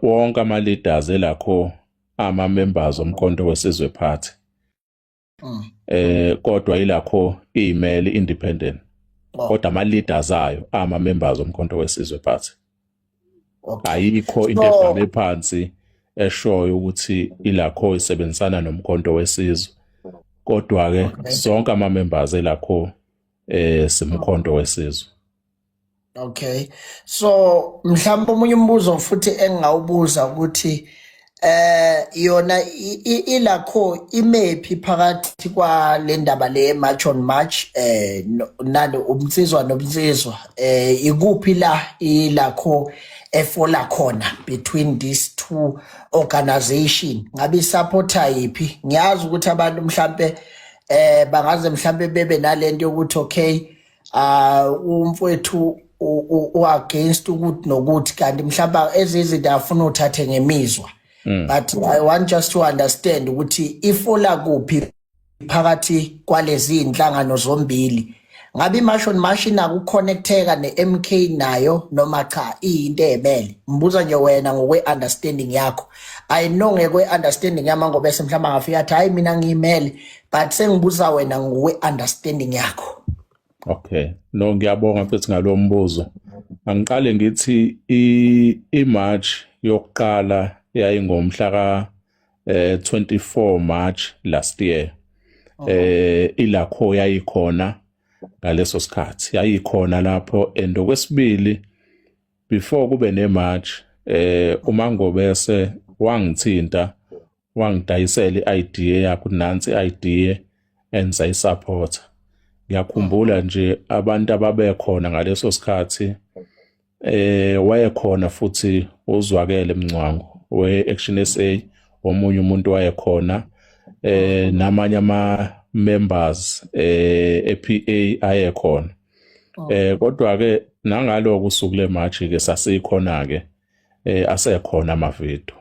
Wonke ama leaders elakho ama members oMkhonto weSizwe Party. Kodwa ilakho email independent. Kodwa ama leaders ayo ama members oMkhonto weSizwe Party. Ayikho into ebhalwe phansi eshoyo ukuthi ilakho isebenzisana noMkhonto weSizwe. Kodwa ke sonke ama members elakho simkhonto wesizwe. Okay. So mhlawumbe omunye umbuzo futhi engingawubuza ukuthi yona ilakho imephi phakathi kwa le ndaba le March on March nalo umnsizwa nomnsizwa, ikuphi la ilakho efola khona between these two organization? Ngabe isupporta yiphi? Ngiyazi ukuthi abantu mhlambe bangaze mhlambe bebe nalento yokuthi okay, umfowethu u against ukuthi nokuthi, kanti mhlawumbe ezizinto afuna uthathe ngemizwa, but I want just to understand ukuthi ifola kuphi phakathi kwalezi inhlangano zombili. Ngabe iMarch on March inako ukuconnecteka ne-MK nayo noma cha, iyinto eyimele? Ngibuza nje wena ngokwe-understanding yakho. I know ngekwe-understanding yami ngoba mhlawumbe angafika athi, "Hayi, mina ngiyimele," but sengibuza wena ngokwe-understanding yakho. Okay. No, ngiyabonga futhi ngalo mbuzo. Angiqale ngithi i-march yokuqala yayingomhla ka 24 March last year. Ilakho yayikhona ngaleso sikhathi. Yayikhona lapho, and okwesibili, before kube ne-march, uMangobese wangithinta, wangidayisela i-idea yakhe, nansi i-idea engisayisupport. Ngiyakhumbula nje abantu ababekhona ngaleso sikhathi, wayekhona futhi uZwakele Mncwango we-Action SA, omunye umuntu wayekhona, namanye ama members ePA ayekhona. Kodwa ke nangaloko usuku le march ke sasikhona ke, asekhona ama video.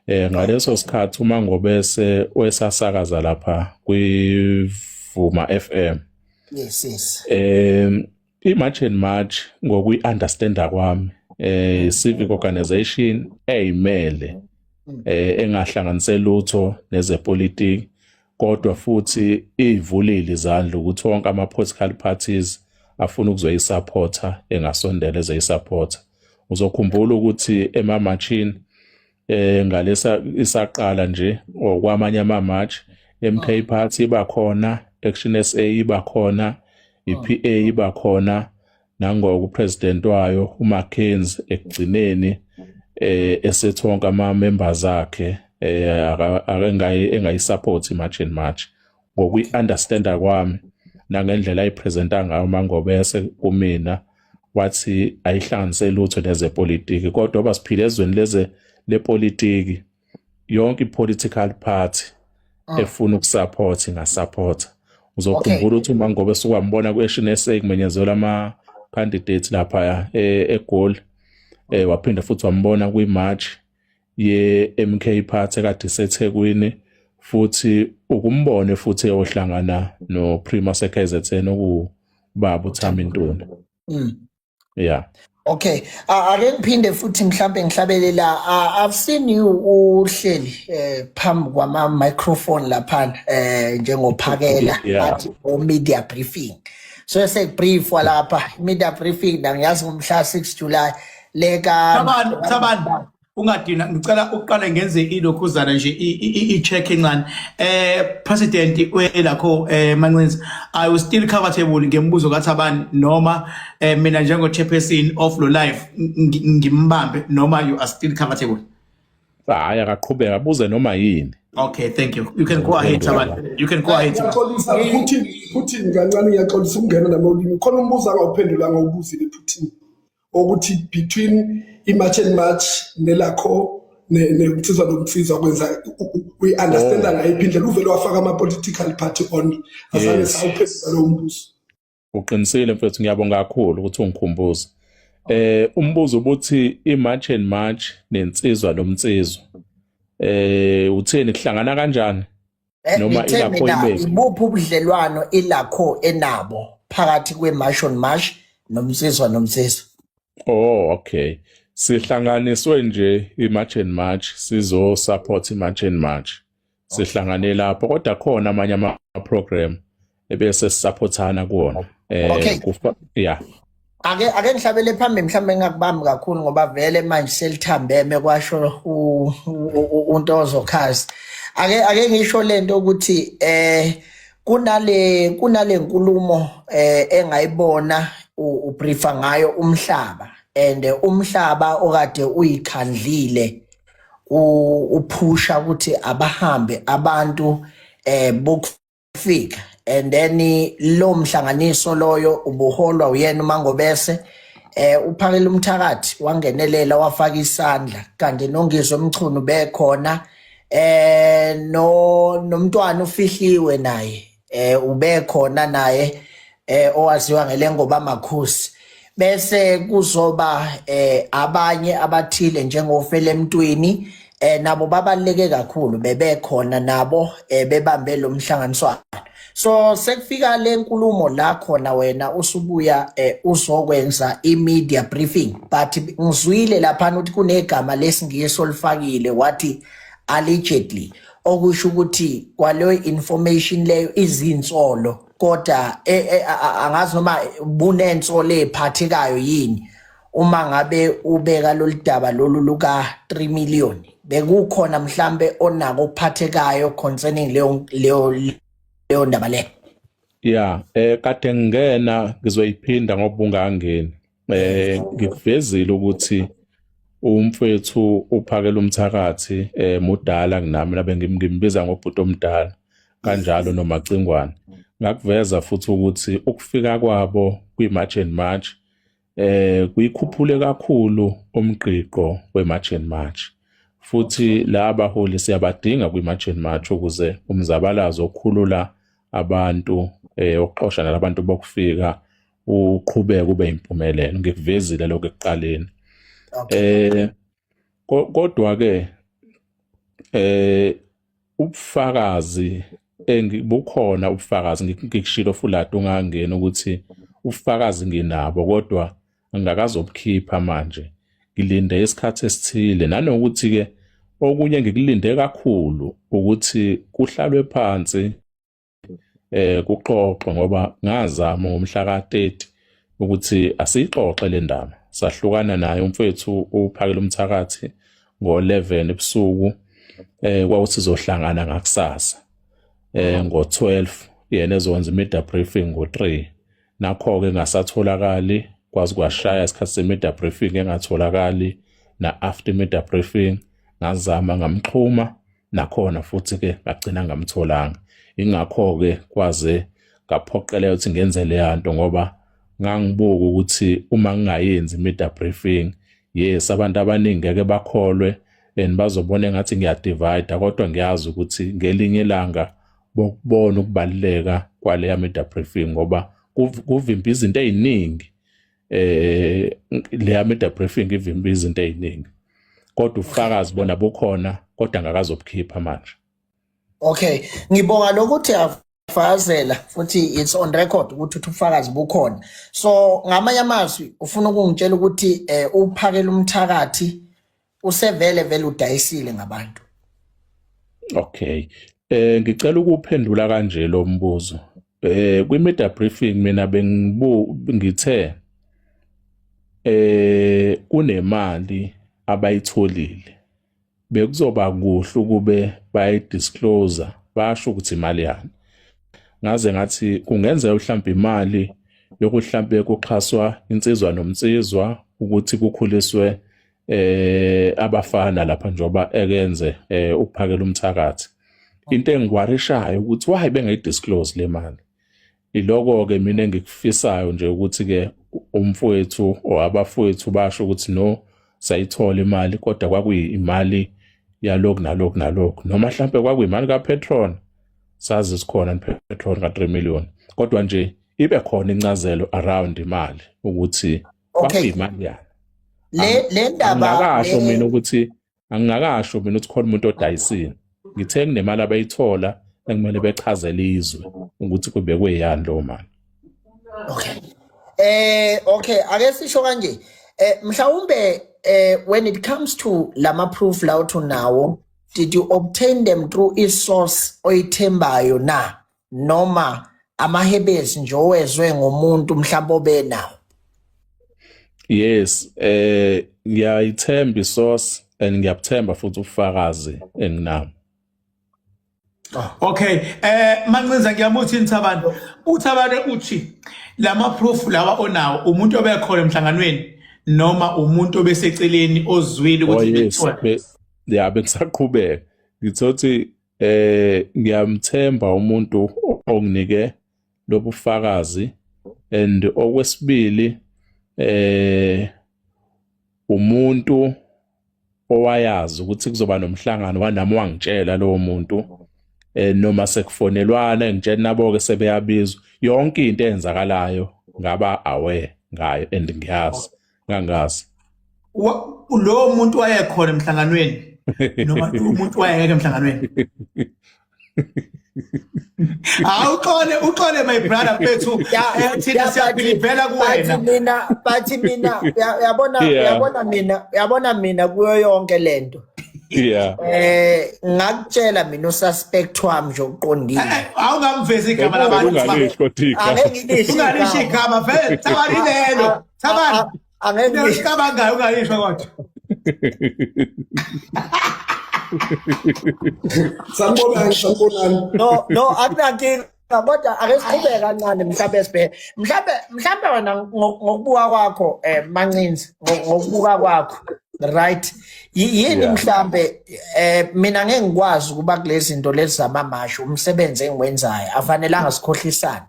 Ngaleso sikhathi uma ngobese wesasakaza lapha kwiVuma FM. I-March and March, ngokuyi-understanda kwami, civic organization eyimele, engahlanganise lutho nezepolitiki, kodwa futhi ivulile izandla ukuthi wonke ama political parties afuna ukuzoyisupporta engasondela ezeyisupporta. Uzokhumbula ukuthi ema-marchini ngalesa isaqala nje okwamanye ama march, MK Party iba khona, Action SA iba khona, iPA iba khona, nangoku president wayo uMcKenzie ekugcineni esethi wonke ama members akhe akengayi engayisupport iMarch and March. Ngokuyi understanda kwami nangendlela ayipresenta ngayo Mangobese kumina, wathi ayihlanganise lutho nezepolitiki, kodwa basiphile ezweni leze lepolitiki, yonke i-political party efuna ukusupport ingasupport. Uzokhumbula ukuthi uma ngobe sukwambona ku-Action SA kumenyezelwa ama candidates lapha eGoli, waphinda futhi wambona kwi-march ye-MK Party ekade iseThekwini, futhi ukumbone futhi eyohlangana no Prima seKZN, okubaba uThami Ntuli. Yeah. Okay, ake ngiphinde futhi mhlambe ngihlabele la. I've seen you uhleli phambi kwama microphone lapha njengophakela athi o media briefing. So sekubriefwa lapha media briefing na ngiyazi ngomhla 6 July leka Thabani, Thabani, ungadina, ngicela uqale ngenze ilokhuzana nje i-check encane. President welakho Mancinza, I was still comfortable ngembuzo kaThabani noma mina njengo chairperson of lo live ngimbambe noma you are still comfortable? Hayi, akaqhubeka abuze noma yini. Okay, thank you. You can go ahead, Thabani. You can go ahead. Ngiyaxolisa, Putin, Putin, kancane, ngiyaxolisa ukungena namolimi. Khona umbuzo angawuphendulanga, ubuzile Putin, ukuthi between i-March and March nelakho neMnsizwa noMnsizwa kwenza uyi-understanda ngayiphi indlela? Uvele wafaka ama-political party on, azange sawuphendula lowo mbuzo. Uqinisile mfethu, ngiyabonga kakhulu ukuthi ungikhumbuze. Umbuzo ubuthi i-March and March nensizwa nomnsizwa. Utheni, kuhlangana kanjani? Noma Ngithe ilapho mina ibeke. Ibuphi ubudlelwano ilakho enabo phakathi kwe-March on March nomnsizwa nomnsizwa? Oh, okay. Sihlanganiswe nje i-March and March, sizo support i-March and March. Sihlangane lapho, kodwa khona amanye ama program ebese sisupportana kuwona. Okay. Kufa yeah. Ake ngihlabele phambili, mhlawumbe ngingakubambi kakhulu ngoba vele manje selithambeme, kwasho uNtozo Khazi. Ake ngisho lento ukuthi kunale nkulumo engayibona ubriefa ngayo umhlaba, and umhlaba okade uyikhandlile uphusha ukuthi abahambe abantu bokufika, and then lo mhlanganiso loyo ubuholwa uyena uMangobese. Uphakela umthakathi wangenelela, wafaka isandla, kanti noNgizwe Mchunu bekhona, no nomntwana ufihliwe naye ubekhona naye, owaziwa ngelengoba makhosi. Bese kuzoba abanye abathile njengofele emntwini, nabo babaluleke kakhulu, bebekhona nabo, bebambe lo mhlanganiswano. So sekufika le nkulumo la khona wena usubuya uzokwenza i-media briefing, but ngizwile lapha ukuthi kunegama lesingisi olifakile, wathi "allegedly", okusho ukuthi kwaleyo information leyo izinsolo, kodwa angazi noma bunensolo eziphathekayo yini uma ngabe ubeka lolu daba lolu luka 3 million. Bekukhona mhlambe onako okuphathekayo concerning leyo ndaba leyo? Yeah, kade ngingena ngizoyiphinda ngoba ungangeni. Ngikuvezile ukuthi umfethu uphakela umthakathi mudala kunami, labe ngimbiza ngobhuti omdala kanjalo noMacingwane. Ngakuveza futhi ukuthi ukufika kwabo kwi-March and March kuyikhuphule kakhulu umgqiqo we-March and March. Futhi laba baholi siyabadinga kwi-March and March ukuze umzabalazo okhulula abantu, okuxosha nalabantu bokufika, uqhubeke ube impumelelo. Ngikuvezile lokho ekuqaleni. Kodwa ke ubufakazi engibukhona, ubufakazi ngikushilo fulati ungangena ukuthi ubufakazi nginabo, kodwa angakazobukhipha manje, ngilinde isikhathi esithile. Nanokuthi ke okunye ngikulinde kakhulu ukuthi kuhlalwe phansi kuxoxwe, ngoba ngazama ngomhla ka-30 ukuthi asiyixoxe le ndaba. Sahlukana naye umfethu uphakela umthakathi ngo-11 ebusuku, kwawuthi sizohlangana ngakusasa ngo-12, yena ezokwenza i-media briefing ngo-3. Nakho-ke ngasatholakali, kwazi kwashaya isikhathi se-media briefing engatholakali, na-after media briefing ngazama ngamxhuma nakhona futhi-ke ngagcina ngamtholanga. Ingakho-ke kwaze ngaphoqeleka ukuthi ngenze leya nto, ngoba ngangibuka ukuthi uma ngingayenzi i-media briefing, yes, abantu abaningi ngeke bakholwe and bazobona engathi ngiyadivide, kodwa ngiyazi ukuthi ngelinye ilanga bokubona ukubaluleka kwaleya media briefing, ngoba kuvimba izinto ey'ningi. Leya media briefing ivimba izinto ey'ningi, kodwa ubufakazi bona bukhona, kodwa ngakazobukhipha manje. Okay, ngibonga lokuthi afakazela futhi it's on record ukuthi uthi ubufakazi bukhona. So ngamanye amazwi ufuna ukungitshela ukuthi uphakela umthakathi usevele vele udayisile ngabantu? Okay. Ngicela ukuphendula kanje lo mbuzo. Kwi media briefing mina bengibu ngithe kunemali abayitholile. Bekuzoba kuhle ukube bayidisclose, basho ukuthi imali yani. Ngaze ngathi kungenzeka mhlawumbe imali yokuthi mhlawumbe kuxhaswa insizwa nomnsizwa ukuthi kukhuliswe abafana lapha, njengoba ekenze ukuphakela umthakathi. Into engiworryshayo ukuthi why bengayidisclose le mali. Iloko ke mina engikufisayo nje ukuthi ke umfowethu or abafowethu basho ukuthi no, sayithola imali, kodwa kwakuyimali yalokhu nalokhu nalokhu, noma mhlambe kwakuyimali kaPetron, sazi sikhona nePetron ka3 million, kodwa nje ibe khona incazelo around imali ukuthi kwakuyimali yani. Le ndaba Angakasho mina ukuthi, angingakasho mina ukuthi khona umuntu odayisile. Ngithe kunemali abayithola ekumele bechazele izwe ukuthi kubekwe yani leyo mali. Okay. Okay, ake sisho kanje. Mhlawumbe When it comes to lama proof la uthi unawo, did you obtain them through i-source oyithembayo na, noma amahebezi nje owezwe ngomuntu mhlawumbe obenawo? Yes, ngiyayithemba isource and ngiyabuthemba futhi ubufakazi enginabo. Okay, Mancinza, ngiyamuthi Thabani. UThabani uthi lama proof lawa onawo, umuntu obekhona emhlanganweni noma umuntu obeseceleni ozwile Oh ukuthi yes, bekuthiwa? Ya, bengisaqhubeka. Ngithothi ngiyamthemba umuntu onginike lobufakazi, and okwesibili umuntu owayazi ukuthi kuzoba nomhlangano wanami wangitshela lowo muntu, noma sekufonelwana ngitshela nabo ke sebeyabizwa, yonke into eyenzakalayo ngaba aware ngayo and ngiyazi ngangazi. Lowo muntu wayekhona emhlanganweni noma lo muntu wayengekho emhlanganweni? Awuxole, uxole my brother mfethu. Thina siyabhilivela kuwena. But mina uyabona, uyabona mina kuyo yonke lento, ngakutshela mina ususpect wami nje oqondile. Awungamvezi igama labantu. Ungalisho kodwa igama. Angeke ngilisho. Ungalisho igama vele, Thabani, lelo Thabani. Angeke ngisho. Ucabangayo ungalisho kodwa. Sanibonani, sanibonani. No, akunankinga, kodwa ake siqhubeke kancane. Mhlawumbe sibheke, mhlawumbe wena ngokubuka kwakho, Mancinzi, ngokubuka kwakho, right, yini mhlambe, mina ngeke ngikwazi ukuba kulezi zinto lezi zamamashu, umsebenzi engiwenzayo afanelanga sikhohlisane.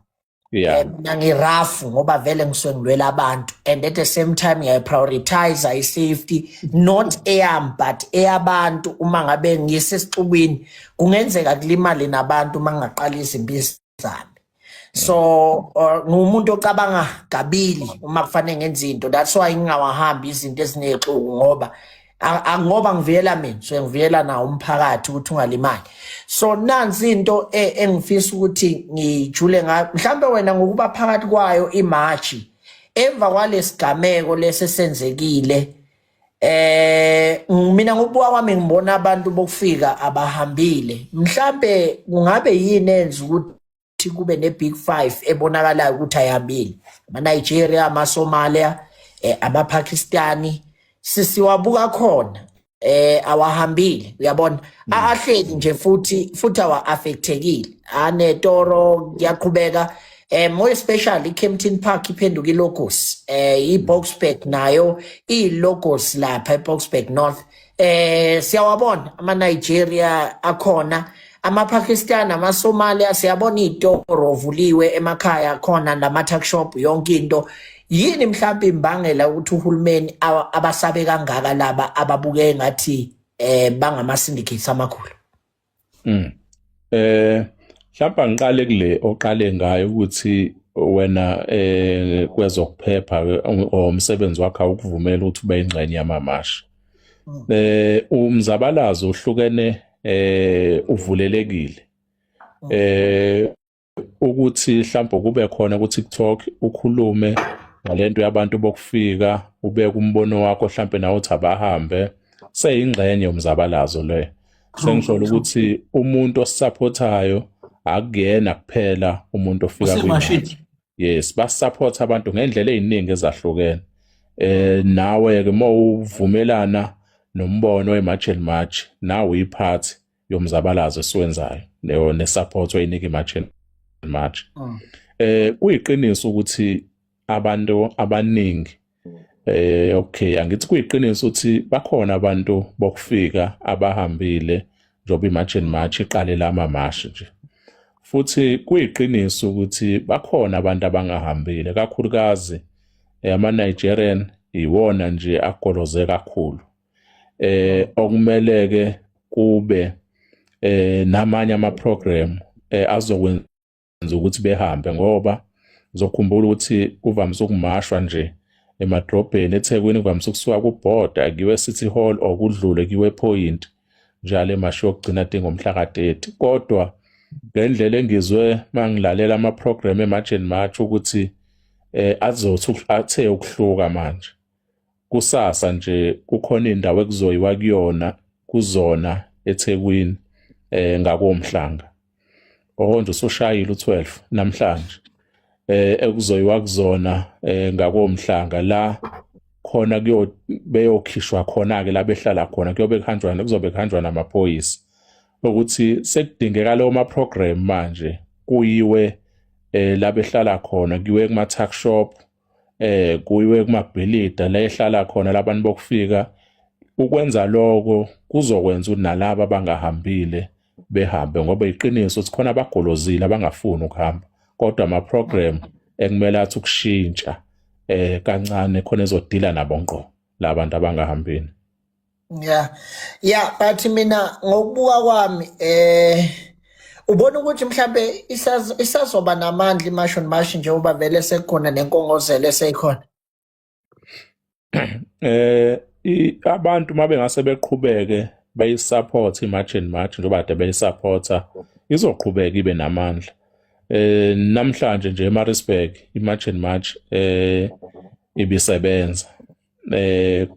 Mina ngirafu ngoba vele ngisuke ngilwela abantu and at the same time ngiyayiprioritize i-safety, not eyami but eyabantu. Uma ngabe ngisesixukwini kungenzeka kulimale nabantu uma ngingaqala izimpi zami. So ngumuntu ocabanga kabili uma kufanele ngenze into. That's why ngingawahambi izinto ezinexuku, ngoba ngoba ngivikela mina, so ngivikela nawo umphakathi ukuthi ungalimali. So nansi into engifisa ukuthi ngijule ngayo. Mhlambe wena ngokuba phakathi kwayo imarch emva kwalesigameko lesesenzekile, mina ngokubuka kwami ngibona abantu bokufika abahambile. Mhlambe kungabe yini enza ukuthi kube ne-big five ebonakalayo ukuthi ayihambile? Ama-Nigeria, ama-Somalia, ama-Pakistani, sisiwabuka khona, awahambile, uyabona, ahleli nje futhi awa-affectekile, anetoro kuyaqhubeka. More especially iKempton Park iphenduka ilogos, iBoksburg nayo iyilogos lapha eBoksburg North. Siyawabona ama-Nigeria akhona, ama-Pakistan, ama-Somalia, siyabona iy'toro vuliwe emakhaya khona nama-tuck shop, yonke into. Yini mhlawumbe imbangela ukuthi uhulumeni abasabe kangaka laba ababuke ngathi bangama-syndicates amakhulu? Mhlawumbe ngiqale kule oqale ngayo ukuthi wena kwezokuphepha umsebenzi wakho awukuvumela ukuthi ube ingxenye yamamashi. Umzabalazo uhlukene, uvulelekile. Ukuthi mhlawumbe kube khona ku TikTok ukhulume ngalento yabantu bokufika, ubeke umbono wakho, mhlawumbe nawe uthi abahambe, seyingxenye yomzabalazo le. Sengisho ukuthi umuntu osupportayo akuyena kuphela umuntu ofika Osemashini. kwimarch. Yes, basupport abantu ngendlela eziningi ezahlukene. Nawe ke mawuvumelana nombono weMarch and March, nawe uyiphathi yomzabalazo esiwenzayo leyo nesupport oyinika iMarch and March. Kuyiqiniso ukuthi abantu abaningi, okay, angithi kuyiqiniso ukuthi bakhona abantu bokufika abahambile njengoba iMarch and March iqale lama march nje. Futhi kuyiqiniso ukuthi bakhona abantu abangahambile, kakhulukazi ama Nigerian iwona nje agoloze kakhulu. Okumele ke kube namanye ama program azokwenza ukuthi behambe, ngoba uzokhumbula ukuthi kuvamise ukumashwa nje emadrobheni eThekwini, kuvamise ukusuka kubhoda kuyiwe City Hall or kudlule kuyiwe Point njalo emashi yokugcina ngomhla ka-30. Kodwa ngendlela engizwe mangilalela ama program eMarch and March ukuthi azothi athe ukuhluka manje. Kusasa nje kukhona indawo ekuzoyiwa kuyona kuzona eThekwini ngakoMhlanga. Okonje usushayile u12 namhlanje. Ekuzoyiwa kuzona ngakoMhlanga la khona kuyo beyokhishwa khona ke la behlala khona, kuyobe kuhanjwa, kuzobe kuhanjwa namaphoyisa, ukuthi sekudingeka lawo ma program manje kuyiwe la behlala khona, kuyiwe kuma tuck shop, kuyiwe kumabhilida la ehlala khona labantu bokufika. Ukwenza lokho kuzokwenza ukuthi nalabo abangahambile behambe, ngoba iqiniso ukuthi khona abagolozile abangafuni ukuhamba, kodwa ama program ekumele athi ukushintsha kancane khona ezodila nabo ngqo labantu abangahambini. Yeah, but mina ngokubuka kwami ubona ukuthi mhlambe isazoba namandla iMarch on March njengoba vele sekukhona nenkongozelo eseyikhona? Abantu mabengase beqhubeke bayisupport iMarch and March njengoba kade beyisupporta, izoqhubeka ibe namandla. Namhlanje nje eMaritzburg iMarch and March ibisebenza,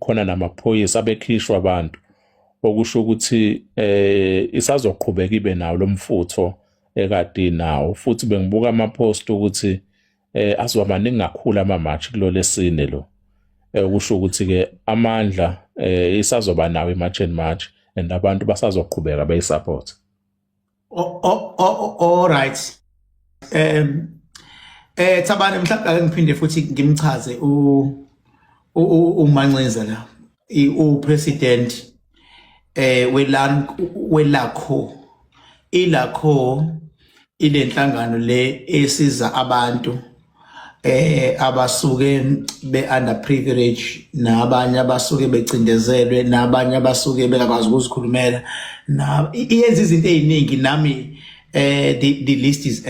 khona namaphoyisa abekhishwa abantu, okusho ukuthi isazoqhubeka ibe nawo lomfutho ekade nawo. Futhi bengibuka ama post ukuthi azoba maningi kakhulu ama march kulo lesine lo, kusho ukuthi ke amandla isazoba nawo iMarch and March and abantu basazoqhubeka beyisupport. Oh, all right. Thabane, mhlawumbe ake ngiphinde futhi ngimchaze u uMancinza la, u-president welan welakho ilakho ilenhlangano le esiza abantu abasuke be underprivileged, nabanye abasuke becindezelwe, nabanye abasuke bengakwazi ukuzikhulumela, na iyenza izinto eziningi. Nami the list is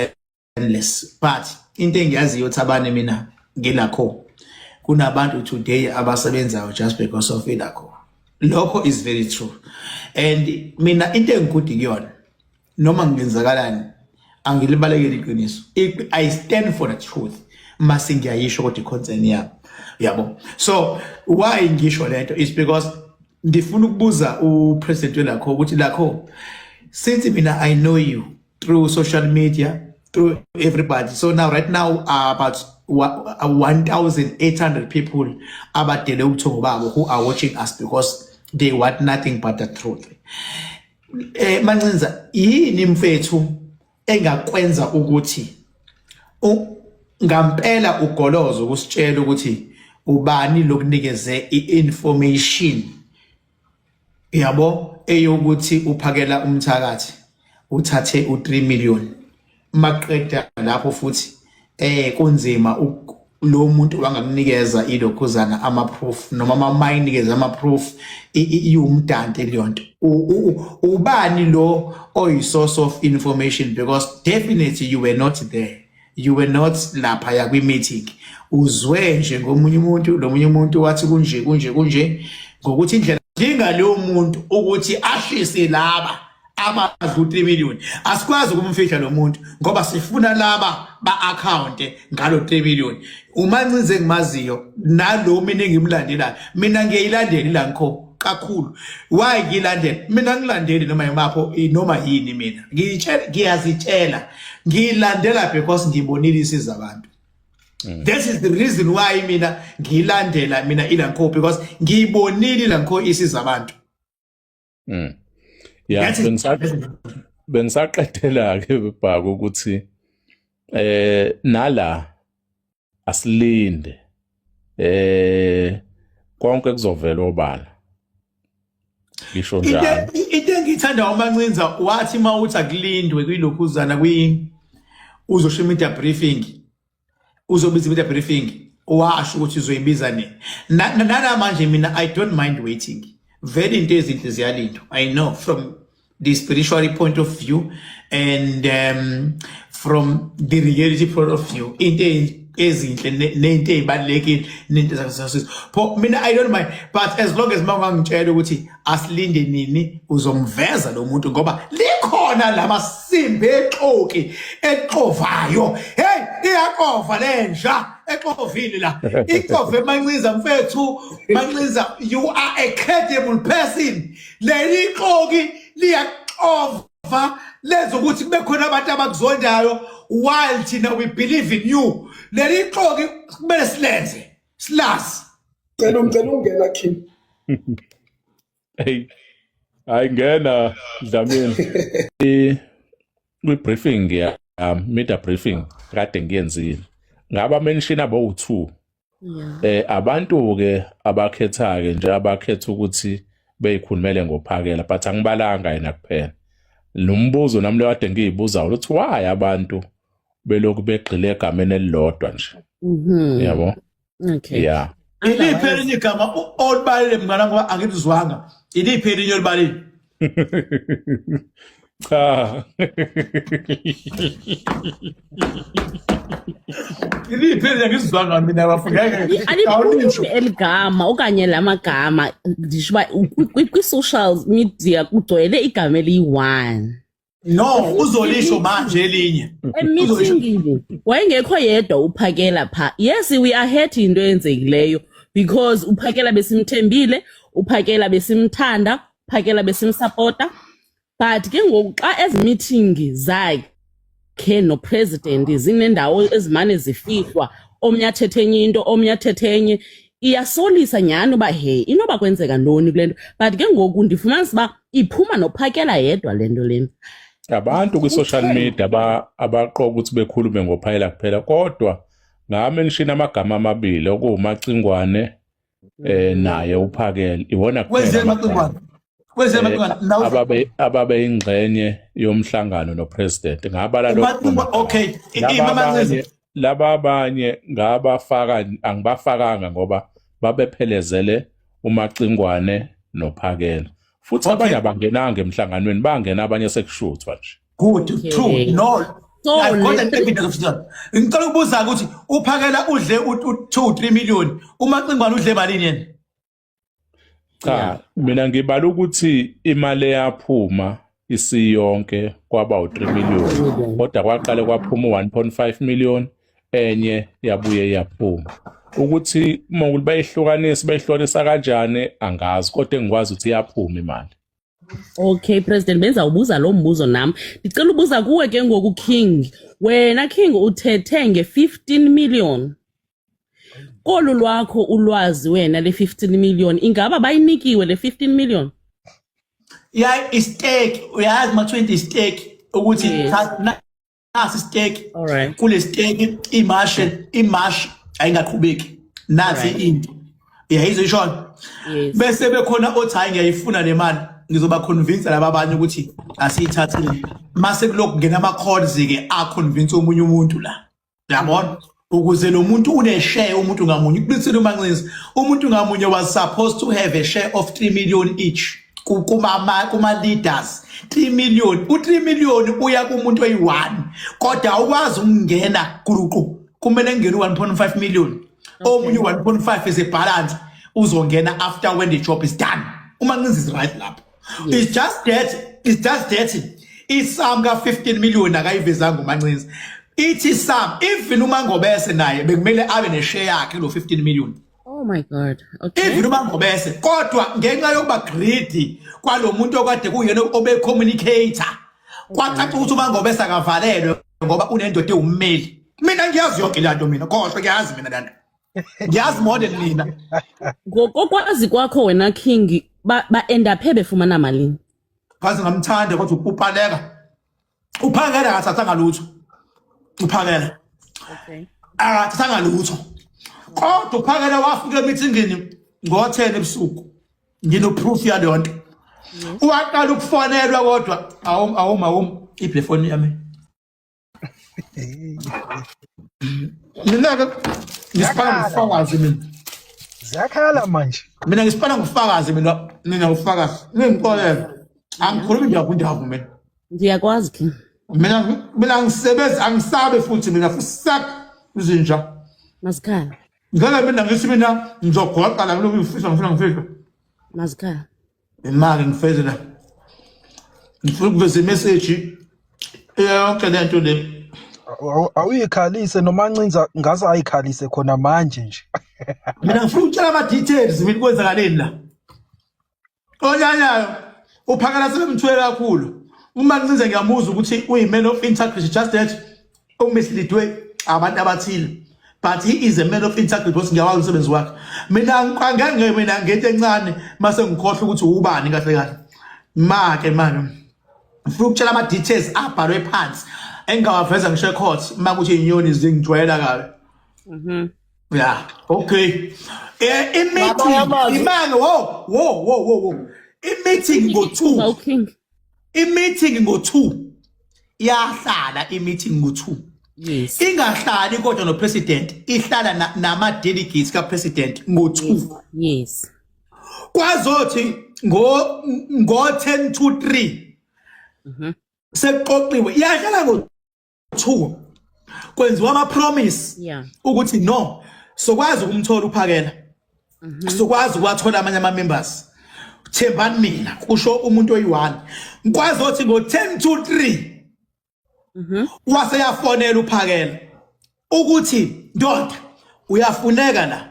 endless, but into engiyaziyo, Thabane, mina ngilakho kunabantu today abasebenzayo just because of ilakho. Lokho is very true, and mina into engikude kuyona, noma ngingenzakalani, angilibalekeli iqiniso. I stand for the truth mase ngiyayisho, kodwa i-concern yami, yabo. So why ngisho lento is because ngifuna ukubuza upresident welakho ukuthi lakho, since mina I know you through social media, through everybody, so now, right now, about 1800 people abadele ubuthongo babo who are watching us because they want nothing but the truth. Mancinza, yini mfethu engakwenza ukuthi ngampela ugolozo ukusitshela ukuthi ubani lokunikeze i-information, yabo, eyokuthi uphakela umthakathi uthathe u3 million, maqeda lapho futhi kunzima lo muntu wangakunikeza ilokhuzana ama proof, noma mayinikeza ama proof iwumdante leyo nto? Ubani lo oyi source of information? Because definitely you were not there, you were not lapha ya kwi meeting. Uzwe nje ngomunye umuntu, lo munye umuntu wathi kunje kunje kunje, ngokuthi indlela dinga leyo muntu ukuthi ashise laba abadla u3 million. Asikwazi ukumfihla lo muntu ngoba sifuna laba ba-account ngalo 3 million. UMancinze engimaziyo nalo mina engimlandelayo, mina ngiyayilandela ilangikho kakhulu. Why ngiyilandela? Mina ngilandeli noma yimapho noma yini, mina ngiyitshela, ngiyazitshela, ngiyilandela because ngibonile isiza abantu. This is the reason why mina ngiyilandela mina ilanko, because ngiyibonile ilanko isiza abantu. Yeah, bengisaqedela ke bhaka ukuthi nala asilinde, konke kuzovela obala, ngisho njalo. Into engiyithanda uMancinza, wathi uma uthi akulindwe kwilokhuzana kwi uzosho media briefing, uzobiza media briefing, washo ukuthi uzoyibiza nini. Nana manje mina I don't mind waiting. Vele into ezinhle ziyalindwa. I know from the spiritual point of view and from the reality point of view, into ezinhle nento ezibalulekile nento ezasisizo pho, mina I don't mind, but as long as mawungangitshela ukuthi asilinde nini, uzomveza lo muntu, ngoba likhona lamasimba exoki exovayo. Hey, iyaqova lenja. Exovile la. Ixove Mancinza mfethu, Mancinza you are a credible person. Leli xoki liyaxova lenza ukuthi kube khona abantu abakuzondayo while thina we believe in you. Leli xoki kumele silenze. Silazi. Cela ngicela ungena King. Hey. Hayi ngena Dlamini. Kwi briefing ya media briefing kade ngiyenzile. Ngaba mention abo u2. Eh abantu ke abakhetha ke nje abakhetha ukuthi beyikhulumele ngophakela but angibalanga yena kuphela. Lo mbuzo nami lo kade ngiyibuza ukuthi why abantu belokhu begxile egameni elilodwa nje. Yabo? Okay. Yeah. Iliphi elinye igama olibalile mngane ngoba angilizwanga. Iliphi elinye olibalile? Cha. Iliphi elinye ngizwanga mina bafo ngeke. Aliphumi eligama okanye lamagama ndisho uba kwi-social media kugcwele igama eliyi-one. No, uzolisho manje elinye. Emithingini wayengekho yedwa uphakela pha. Yes, we are hurt into eyenzekileyo because uphakela besimthembile, uphakela besimthanda, uphakela besimsupporta. But ke ngoku xa ezi meeting zakhe nopresident zinendawo ezimane zifihlwa, omnye athethe enye into, omnye athethe enye, iyasolisa nyhani uba he inoba kwenzeka ntoni kule nto. But ke ngoku ndifumanisa uba iphuma nophakela yedwa le nto lena. Abantu kwi-social media abaqoka ukuthi bekhulume ngophakela kuphela kodwa ngamenshina amagama amabili okuwumacingwane naye uphakela iwona kuphela amagama. Kwenzeni Macingwane? Ababe ababe ingxenye yomhlangano nopresident ngabala lokho. Okay, imama laba abanye ngabafaka angibafakanga ngoba babephelezele uMacingwane noPhakela futhi abanye abangenanga emhlanganweni bangena abanye sekushuthwa nje good okay. True no so I've got an evidence of that. Ngicela ukubuza ukuthi uphakela udle u2 3 million uMacingwane udle malini yena? Cha, yeah. Mina ngibala ukuthi imali eyaphuma isiyonke kwaba u3 million kodwa kwaqale kwaphuma u1.5 million enye yabuye yaphuma ukuthi uma bayihlukanisa bayihlukanisa kanjani angazi kodwa engikwazi ukuthi iyaphuma imali. Okay President benza ubuza lo mbuzo nam ndicela ubuza kuwe ke ngoku King wena King uthethe nge-15 million kolu lwakho ulwazi wena le 15 million ingaba bayinikiwe le 15 million ya istake uyazi ma 20 istake ukuthi nasi istake kule stake imash imash ayingaqhubeki nathi into uyayizwa ishona bese bekhona othi hayi ngiyayifuna le mali ngizoba convince laba abanye ukuthi asiyithathile mase kulokhu ngena ama calls ke a convince omunye umuntu la Uyabona? Ukuze lo muntu une share umuntu ngamunye kuqinisile uMancinza umuntu ngamunye was supposed to have a share of 3 million each kuma kuma leaders 3 million u3 million uya kumuntu oyi1 kodwa awukwazi ukungena kuruqu kumele ngene u1.5 million omunye u1.5 is a balance uzongena after when the job is done uMancinza is right lapho It's just that it's just that isum ka 15 million akayivezanga uMancinza. Ithi sum even uMangobese naye bekumele abe ne share yakhe lo 15 million. Oh my god. Okay. Even uMangobese kodwa ngenxa yokuba greedy kwalomuntu okade kuyena obe communicator kwacaca ukuthi uMangobese akavalelwe ngoba unendoda ewummeli. Mina ngiyazi yonke le nto mina khohlwa ngiyazi mina le nto. Ngiyazi more than nina. Ngokokwazi kwakho wena King ba, ba end up befumana malini? Ngaze ngamthanda kodwa upaleka. Uphakela akathathanga lutho. Uphakela. Okay. Akathathanga lutho. Kodwa uphakela wafika emithingini ngo-10 ebusuku. Ngino proof yaleyo nto. Waqala ukufonelwa kodwa awum awum awum iphi le phone yami. Mina-ke ngisipana ngufakazi mina. Ziyakhala manje. Mina ngisipana ngufakazi mina mina ufakazi. Ningixolele. Angikhulumi ndavu ndavu mina. Ngiyakwazi ke. Mina mina ngisebenzi angisabe futhi mina fusak izinja. Mazikhala. Ngeke mina ngithi mina ngizogoqa la kulokhu ngifisa ngifuna ngifika. Mazikhala. Imali ngifeze la. Ngifuna ukuveza imessage yonke lento le. Awuyikhalise noma ncinza ngaze ayikhalise khona manje nje. Mina ngifuna ukutshela ama details mina kwenzakaleni la. Onyanyayo uphakela sebemthwele kakhulu. Uma ncinza ngiyamuzwa ukuthi uyi man of integrity just that umisleadwe abantu abathile. But he is a man of integrity because ngiyawazi umsebenzi wakhe. Mina angeke mina ngento encane mase ngikhohlwa ukuthi ubani kahle kahle. Make manje ngifuna ukutshela ama details abhalwe phansi engingawaveza ngisho ecourt uma kuthi inyoni zingijwayela kabi. Yeah, okay. Eh i-meeting imange wo wo wo wo wo. I-meeting ngo-2. Okay. I-meeting ngo-2. Iyahlala i-meeting ngo-2. Yes. Ingahlali kodwa no president, ihlala nama delegates ka president ngo-2. Yes. Kwazothi ngo ngo 10 to 3. Sekuqoqiwe. Iyahlala ngo 2 kwenziwa ama promise ukuthi no sokwazi ukumthola uphakela sokwazi ukwathola amanye ama members thembani mina kusho umuntu oyi1 ngikwazi othi ngo 10 to 3 wase yafonela uphakela ukuthi ndoda uyafuneka la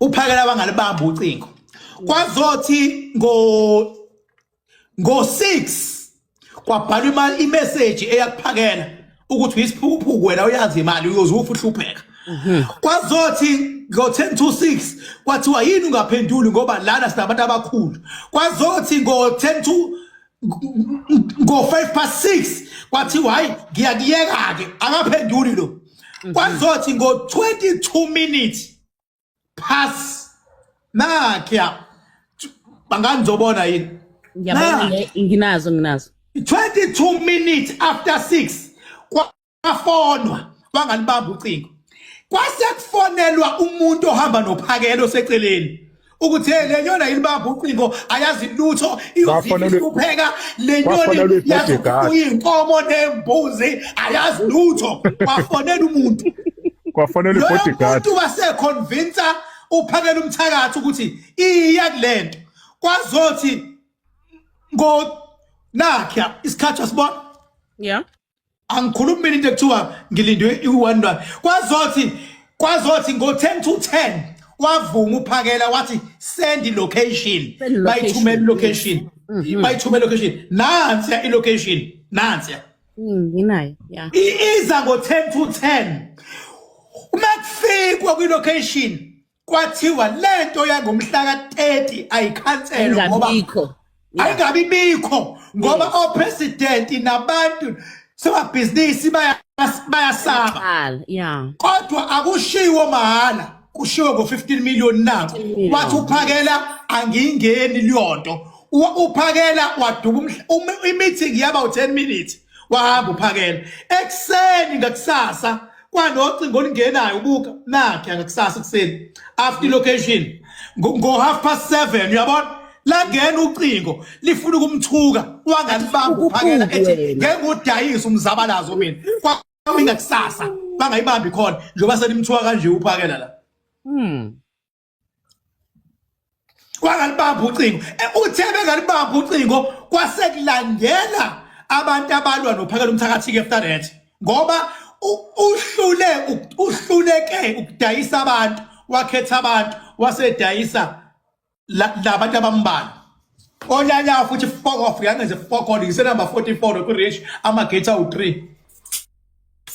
uphakela bangalibamba ucingo kwazothi ngo ngo-6 kwabhalwa imali imessage eyakuphakela ukuthi uyisiphukuphuku wena uyazi imali uyoze ufe uhlupheka kwazothi ngo-10 to 6 kwathiwa yini ungaphenduli ngoba lana sinabantu abakhulu kwazothi ngo-10 to ngo-5 past 6 kwathiwa hayi ngiyakuyeka-ke akaphenduli lo kwazothi ngo-22 minutes pass nakya bangani nizobona yini Ngiyabona nginazo nginazo. 22 minutes after 6 kwafonwa wangalibamba ucingo kwase kufonelwa umuntu ohamba nophakelo oseceleni ukuthi hey le nyoni ayilibamba ucingo ayazi lutho iyozihlupheka le nyoni yazi uyinkomo nembuzi ayazi lutho kwafonela umuntu kwafonela ibodyguard umuntu waseconvince uphakela umthakathi ukuthi iya kulento kwazothi ngo nakya isikhathi wasibona yeah angikhulumi mina into ekuthiwa ngilindwe i-one rand kwazothi kwazothi ngo-10 to 10 wavuma uphakela wathi send i-location bayithumela i-location mhm. bayithumela i-location nansiya i-location nansiya mm, nginayo ya iza ngo-10 to 10 uma kufikwa kwi-location kwathiwa lento yangomhla ka-30 ayikhanselwe ngoba ayingabi bikho ngoba opresident nabantu sebabhizinisi bayasaba yeah kodwa akushiwo mahhala kushiwo ngo-15 million nako wathi uphakela angiyingeni leyonto uphakela waduba i-meeting yaba u-10 minutes wahamba uphakela ekuseni ngakusasa kwanocingo olungenayo ubuka nakhe ngakusasa ekuseni after location ngo half past 7 uyabona langena ucingo lifuna ukumthuka wangalibamba uphakela ethi ngeke udayise umzabalazo mina kwami ngakusasa bangayibambi khona njengoba selimthuka kanje uphakela la wangalibamba ucingo eh, uthe bengalibamba ucingo kwase kulandela abantu abalwa nophakela umthakathi ke after that ngoba uhlule uhluleke ukudayisa abantu wakhetha abantu wasedayisa labantu abambalwa onyanya futhi fuck off yangenze fuck on ngisenumber 44 kwi-reach ama-gate awu-3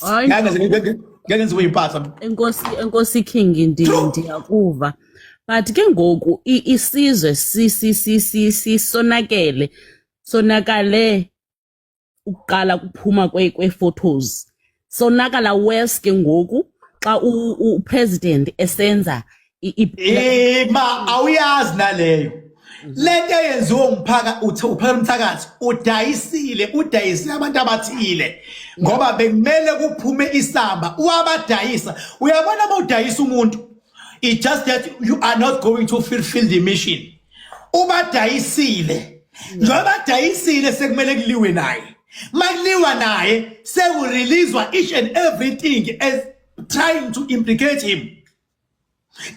Hayi ngeke ngenziwe impatha enkosi enkosi King ndi ndiyakuva but ke ngoku isizwe si si si si sisonakele sonakale ukuqala kuphuma kwe kwe photos sonakala worse ke ngoku xa u president esenza Eh ma awuyazi naleyo lento eyenziwa umphaka uthe uphaka umthakathi udayisile udayisile abantu abathile ngoba bekumele kuphume isamba wabadayisa uyabona uma udayisa umuntu it just that you are not going to fulfill the mission ubadayisile njengoba badayisile sekumele kuliwe naye makuliwa naye sekureleaswa each and everything as trying to implicate him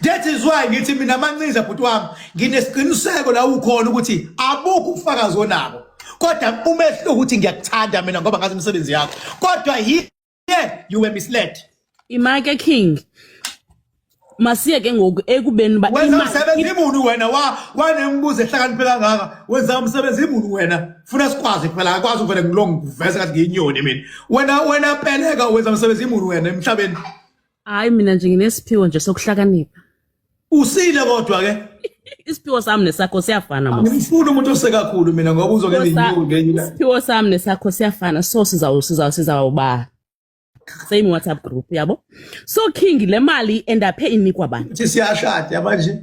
That is why ngithi mina mancinza bhuti wami nginesiqiniseko la ukhona ukuthi abukho ubufakazi onabo kodwa umehluko ukuthi ngiyakuthanda mina ngoba ngazi imisebenzi yakho kodwa here you were misled. Imake King. Masiye ke ngoku ekubeni uba Wenza imali umsebenzi imuni wena wa wanembuzo ehlakaniphe kangaka. Wenza umsebenzi imuni wena. Funa sikwazi phela akwazi uvele ngilongo kuveza ngathi ngiyinyoni mina. Wena wena peleka wenza umsebenzi imuni wena emhlabeni. Hayi mina nje nginesiphiwo nje sokuhlakanipha. Usile kodwa ke. Isiphiwo sami nesakho siyafana mos. Ngimfuna umuntu osekakhulu mina ngoba uzongenza inyoni ngenye ilanga. Isiphiwo sami nesakho siyafana so sizawu sizawu sizawuba same WhatsApp group yabo. So King le mali endaphe inikwa bani? Uthi siyashada manje.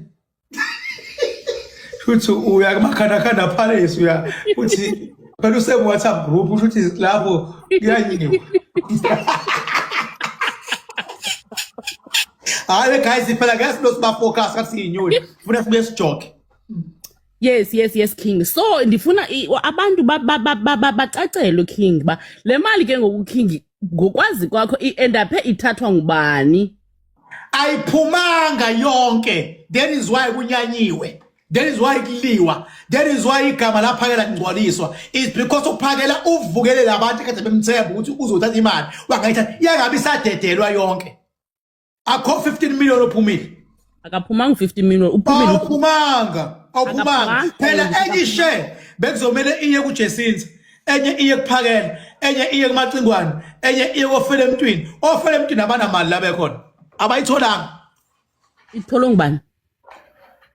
Futhi uya kumakhanakhana palace uya uthi phela use WhatsApp group usho ukuthi lapho kuyanyiwa. Hayi guys phela guys lo siba focus kathi siyinyoni. Funa sibuye sijoke. Yes, King. So ndifuna abantu bacacelwe King ba le mali ke ngoku King ngokwazi kwakho i-endaphe ithathwa ngubani? Ayiphumanga yonke. That is why kunyanyiwe. That is why kuliwa. That is why igama laphakela lingcwaliswa. It's because uphakela uvukele labantu kade bemthemba ukuthi uzothatha imali. Wangayithatha yangabe isadedelwa yonke. Akho 15 million ophumile. Akaphumanga 50 million, uphumile. Awuphumanga, awuphumanga. Phela enye share bekuzomele iye kuJesinza, enye iye kuphakela, enye iye kumacingwane, enye iye kofela emntwini. Ofela emntwini abanamali la bekhona. Abayitholanga. Itholwe ngubani?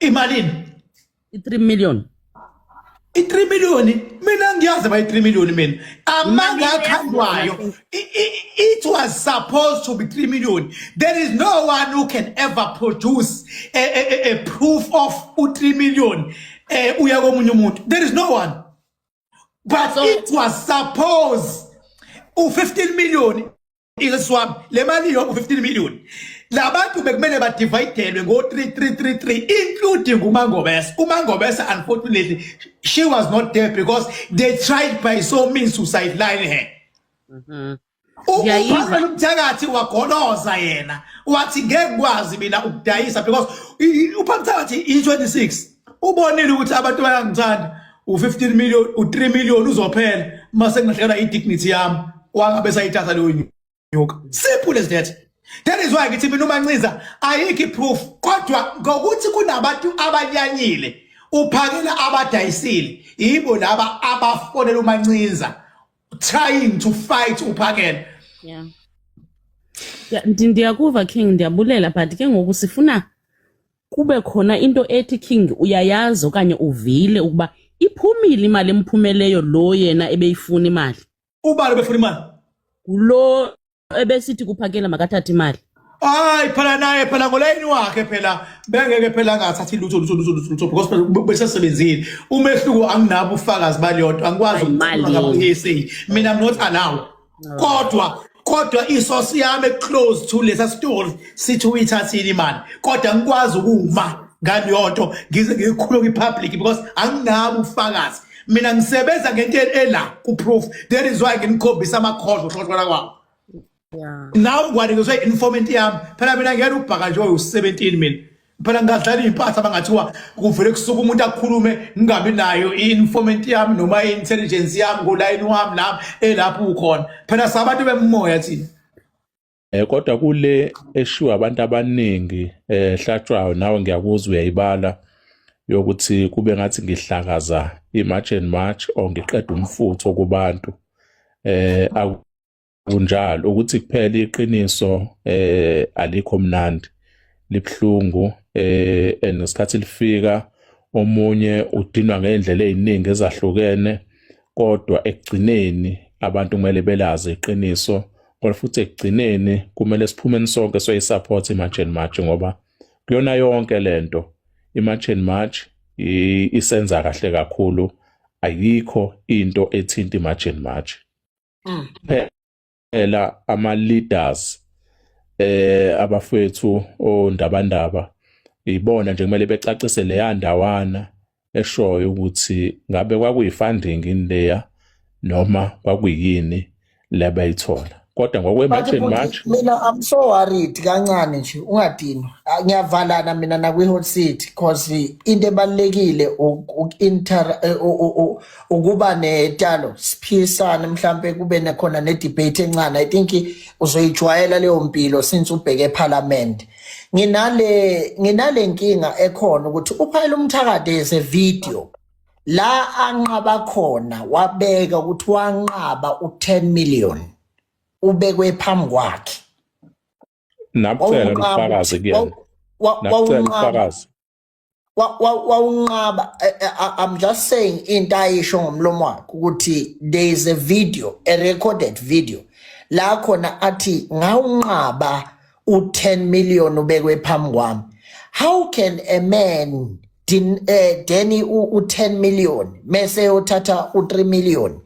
Imalini? I-3 million. I-3 million mina ngiyazi ba i-3 million mina amanga akhandwayo it was supposed to be 3 million. There is no one who can ever produce a proof of u-3 million eh uya komunye umuntu. There is no one, but so, it was supposed u-15 million iswami le mali yonke u-15 million labantu bekumele badividelwe ngo-3 3 3 3 including uMangobese. uMangobese unfortunately she was not there because they tried by so means to sideline her. Ngiyayiva. Umthakathi wagoloza yena wathi ngeke ngikwazi mina ukudayisa because uPhamthakathi i-26 ubonile ukuthi abantu bayangithanda u-15 million u-3 million uzophela mase ngilahlekelwa i-dignity yami wangabe sayithatha leyo nyoka. Simple as that. That is why ngithi mina uManciza ayikho i-proof kodwa ngokuthi kunabantu abanyanyile uphakela abadayisile yibo laba abafonela uMancinza trying to fight uphakela. Yeah. Ya, ndiyakuva King, ndiyabulela but ke ngoku sifuna kube khona into ethi King uyayazi okanye uvile ukuba iphumile imali emphumeleyo lo yena ebeyifuna imali. Ubani befuna imali? Ngulo ebesithi kuphakela makathathe imali. Hayi phela naye phela ngolayini wakhe phela bengeke phela angathathi lutho lutho lutho lutho lutho because phela besesebenzile. Umehluko anginabo ubufakazi baleyo nto angikwazi Hayi, ukukhuluma imali. ngabo-PSA. Mina I'm not allowed. Kodwa isource yami close to lesa story sithi uyithathile imali kodwa ngikwazi ukuma ngaleyo nto ngize ngiyikhulume kwi-public because anginabo ubufakazi. Mina ngisebenza ngento ela ku-proof. That is why nginikhombisa amakhozo hlohlwana kwawo. Nawe kwanikezwe i-informant yami phela mina ngiyena ubhaka nje oyu-17 mina phela ngingadlala iy'mpatha bangathiwa kuvele kusuka umuntu akhulume ngingabi nayo i-informant yami noma i-intelligence yami ngolayini wami nami elapho ukhona phela sabantu bemoya thina. Kodwa kule eshiwa abantu abaningi hlatshwayo nawe ngiyakuzwa uyayibala yokuthi kube ngathi ngihlakaza i-March and March or ngiqeda umfutho kubantu akunjalo ukuthi kuphela iqiniso alikho mnandi libhlungu and ngesikhathi lifika omunye udinwa ngendlela eziningi ezahlukene kodwa ekugcineni abantu kumele belazi iqiniso kodwa futhi ekugcineni kumele siphume sonke soyisupport i-March and March ngoba kuyona yonke lento i-March and March isenza kahle kakhulu ayikho into ethinta i-March and March. Phela ama leaders abafethu ondabandaba ibona nje kumele becacise leya ndawana eshoyo ukuthi ngabe kwakuyi-funding yini leya noma kwakuyini le bayithola. Kodwa But ngokwe-March and bhuti, March mina I'm so worried kancane nje ungadinwa. Ah, ngiyavalana mina nakwi hot seat cause into ebalekile uku-inter eh, ukuba netalo siphisane mhlambe kube nekhona ne debate encane. I think uzoyijwayela leyo mpilo since ubheke eParliament. Nginale nkinga ekhona ukuthi uphayela umthakade is a video la anqaba khona wabeka ukuthi wanqaba u10 million ubekwe phambi kwakhe. Nabucela Wawunqaba ubufakazi ukuthi kuyena. Nabucela wawunqaba ubufakazi. Wawunqaba I'm just saying into ayisho ngomlomo wakhe ukuthi there is a video, a recorded video la khona athi ngawunqaba u10 million ubekwe phambi kwami. How can a man deny u10 million mase uthatha u3 million?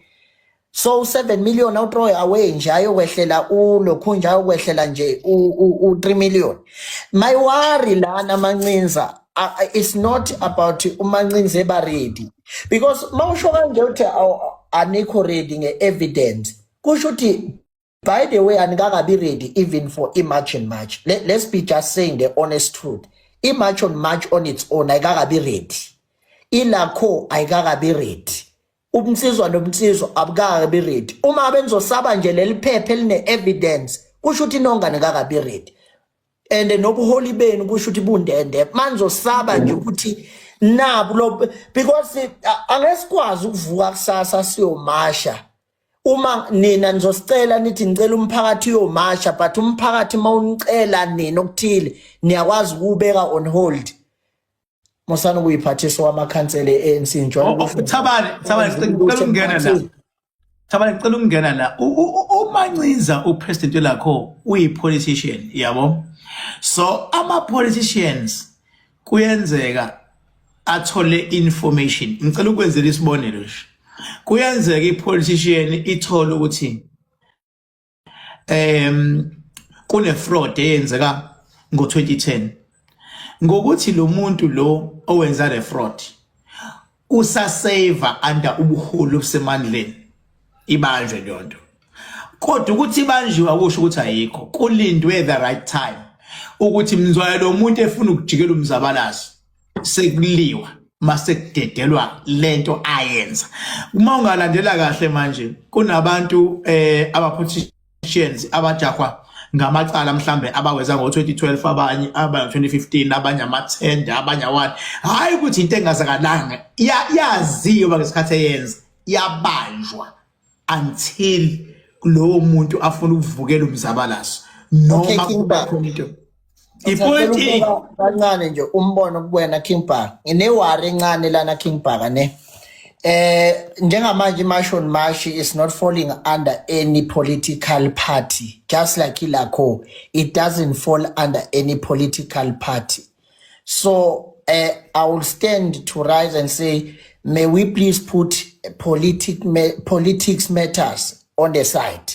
So 7 million awuthrow away nje ayokwehlela ulokhu nje ayokwehlela nje u3 million. My worry lana, Mancinza, it's not about uMancinza eba ready, because mawusho kanje uthi anikho ready nge-evidence, kusho ukuthi by the way anikakabi ready even for i-March and March. Let's be just saying the honest truth, i-March on March on its own ayikakabi ready, ilakho ayikakabi ready, ubunsizwa nobunsizwa abukakabi ready. Uma benizosaba nje leli phepha eline-evidence, kusho ukuthi nonke anikakabi ready and nobuholi benu kusho ukuthi bundende manizosaba nje ukuthi nabu lo, because angeke sikwazi ukuvuka kusasa siyomasha uma nina nizosicela nithi ngicela umphakathi uyomasha, but umphakathi mawunicela nina okuthile niyakwazi ukubeka on hold. Musana ukuyiphathisa wamakhansela e-ANC njalo. Oh, Thabane, Thabane, ngicela ukungena la. Thabane, ngicela ukungena la. UMancinza upresident welakho uyi-politician, yabo. So ama-politicians kuyenzeka athole information. Ngicela ukwenzela isibonelo nje. Kuyenzeka i-politician ithole ukuthi kune fraud eyenzeka ngo-2010, ngokuthi lo muntu lo owenza le fraud usaseva under ubuholi obusemandleni, ibanjwe leyo nto. Kodwa ukuthi ibanjiwe akusho ukuthi ayikho, kulindwe the right time ukuthi mzwaye lo muntu efuna ukujikela umzabalazo sekuliwa mase kudedelwa lento ayenza. Uma ungalandela kahle manje kunabantu aba politicians abajahwa ngamacala mhlambe abawenza ngo-2012, abanye aba 2015, abanye amathenda, abanye awani. Hayi ukuthi into engazakalanga yaziwa ngesikhathi eyenza, yabanjwa until lowo muntu afuna ukuvukela umzabalazo Okay, noma King kuba Bhaka. khona into Ngicela ipolitiki. ukubeka kancane nje umbono kuwena, King Bhaka. Ngine-worry encane lana, King Bhaka, ne. Njengamanje iMarch on March is not falling under any political party, just like ilakho it doesn't fall under any political party. So I will stand to rise and say, may we please put politics matters on the side.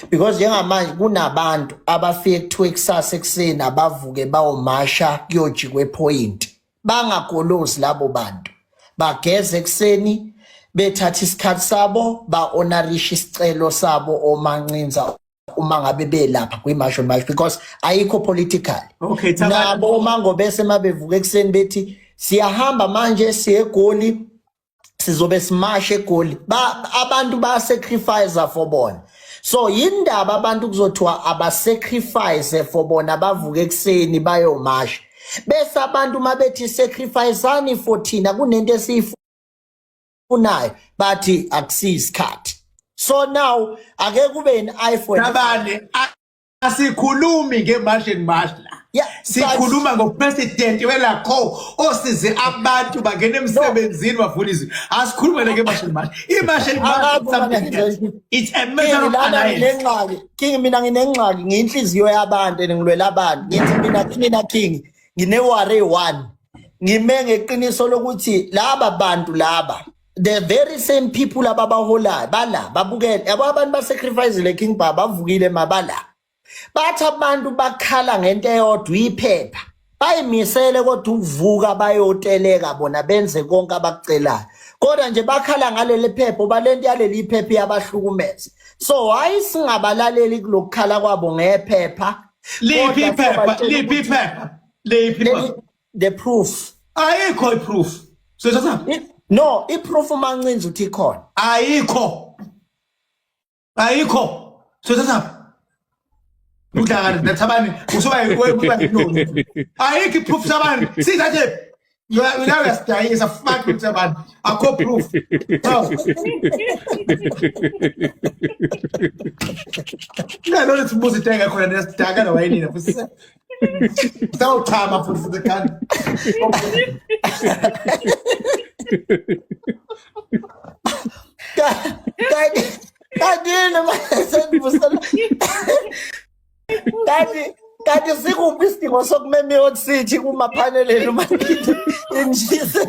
Because njengamanje kunabantu abafike kuthiwe kusasa ekuseni abavuke bayomasha kuyojikwa ePoint. Bangagolozi labo bantu. Bageze ekuseni bethatha isikhathi sabo ba-honorisha isicelo sabo oMancinza uma ngabe belapha kwi-March on March, because ayikho political. Okay, Thabani. Nabo mangobese mabevuka ekuseni bethi siyahamba manje siye eGoli, sizobe simashe eGoli, ba abantu ba sacrifice for bona. So yindaba abantu kuzothiwa abasacrifice for bona bavuke ekuseni bayomasha, bese abantu mabethi sacrificeani for thina kunento esiyifunayo bathi akusiyisikhathi. So now ake kube an eye for an eye. Thabane, asikhulumi nge-March and March la. Sikhuluma ngopresident welakho osize abantu bangena emsebenzini bavula izwi. Asikhulume nge-March and March. I-March and March is something else. It's a matter King of lana alliance. nginengxaki, King. Mina nginengxaki, ngiyinhliziyo yabantu and ngilwela abantu. Ngithi mina, King, ngine-worry one, ngime ngeqiniso lokuthi laba bantu laba, the very same people ababaholayo bala babukele yabo abantu basacrifice King Baba bavukile mabala bathi abantu bakhala ngento eyodwa iphepha bayimisele kodwa ukuvuka bayoteleka bona benze konke abakucelayo. Kodwa nje bakhala ngaleli phepha balento yaleli phepha iyabahlukumeza. So why singabalaleli kulokukhala kwabo ngephepha? Liphi Kodwa iphepha? sobatshela Liphi ukuthi iphepha? Liphi leli iphepha? the proof. Ayikho iproof. Sithatha No, iproof uMancinza uthi ikhona. Ayikho. Ayikho. Sithatha. Udlakala nathabani usuba uba yinoni. Ayikho iproof sabani. Sithathe. You are now uyasidayisa fuck uThabani. Akho proof. Hawu. Ngalona sibuza into engekho lena sidaka la wayinina futhi. Sawuchama futhi futhi kanti. Kanti kanti yini manje senivusela kanti kanti sikuphi isidingo sokumema i-hot city kumaphaneleni uma injise.